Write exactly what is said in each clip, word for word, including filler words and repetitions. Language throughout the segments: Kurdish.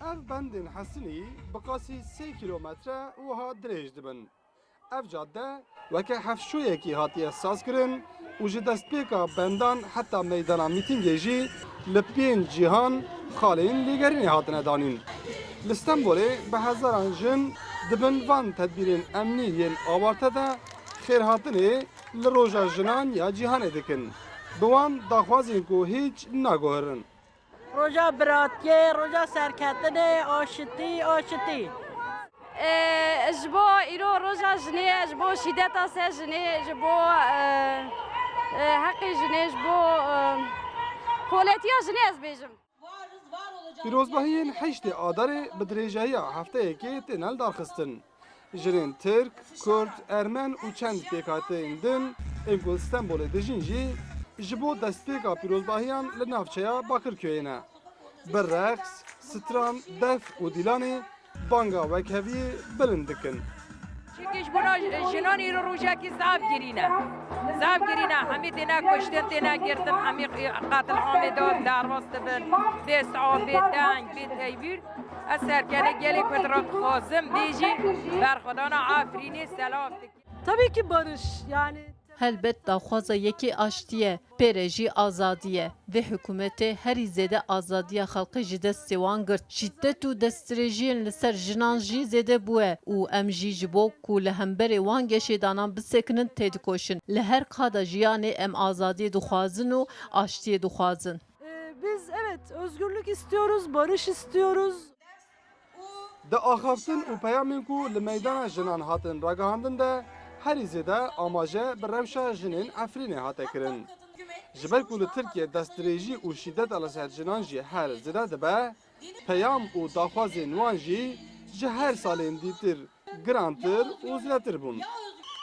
Ev bendên Hesinî bi qasî sê kîlometre wiha dirêj dibin. Ev cadde weke hefşoyekî hatiye sazkirin û ji destpêka bendan heta meydana mîtîngê jî li pênc cîhan xalên lêgerînê hatine danîn. Li Stenbolê bi hezaran jin di bin van tedbîrên emnî yên awarte de xêrhatinê li Roja Jinan ya Cîhanê dikin. Bi wan daxwazên ku hîç naguherin. Roja biratiyê, roja serketinê, aşitî, aşitî. Ee, ji bo îro roja jinê, ji bo şîdeta ser jinê, ji bo, e, e, heqê jinê, ji bo, e, koletiya jinê ez bêjim. Pîrozbahiyên heştê Adarê bi dirêjahiya hefteyekê têne lidarxistin. Jinên Tirk, Kurd, Ermen û çend pêkhateyên din ên ku li Stenbolê dijîn jî ji bo destpêka pîrozbahiyan li navçeya Bakirköyê ne. Bi reqs, stran, def û dîlanê banga wekheviyê bilind dikin. Çimkî ji bona jinan îro rojekî zaf girîn e. Zaf girîn e. Hemî têne kuştin, têne girtin, hemî qatilxanê de derbas dibin. Bê siha, bê deng, bê teybîr. Ez serkenê gelê Kurd re dixwazim bêjî, berxwedana Efrînê selav dikin. Tabii ki barış, yani. Helbet daxwaza yekê aştî ye, pê re jî azadî ye. Vê hikûmetê herî zêde azadiya xelkê ji destê wan girt. Şîdet û destdirêjiyên li ser jinan jî zêde bûye û em jî ji bo ku li hemberê wan geşêdanan bisekinin têdikoşin. Li her qada jiyanê em azadiyê dixwazin û aştiyê dixwazin. Ee, biz evet özgürlük istiyoruz, barış istiyoruz. Di axaftin û peyamên ku li meydana jinan hatin ragihandin de herî zêde amaje bi rewşa jinên Efrînê hate kirin. Ji ber ku li Tirkiye destdirêjî û şîdeta li ser jinan jî her zêde dibe, peyam û daxwazên wan jî ji her salên dîtir girantir û zêdetir bûn.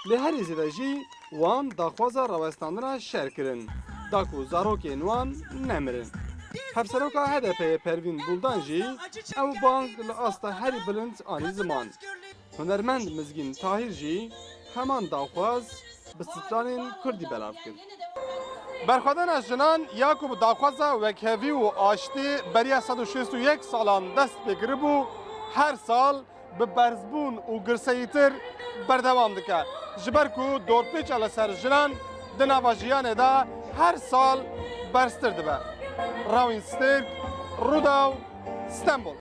Lê herî zêde jî wan daxwaza rawestandina şer kirin, da ku zarokên wan nemirin. Hevseroka H D P'yê Pervîn Buldan jî ew bang li asta herî bilind anî ziman. Hunermend Mizgîn Tahîr jî heman daxwaz bi stranên kurdî belav kir. Berxwedana jinan ya ku bi daxwaza wekhevî û aştî beriya sed û şêst û yek salan dest pê kiribû, her sal bi berzbûn û girseyîtir berdewam dike. Ji ber ku dorpêça li ser jinan di nava jiyanê de her sal berztir dibe. Rawîn Stêrk, Rûdaw, Stenbol.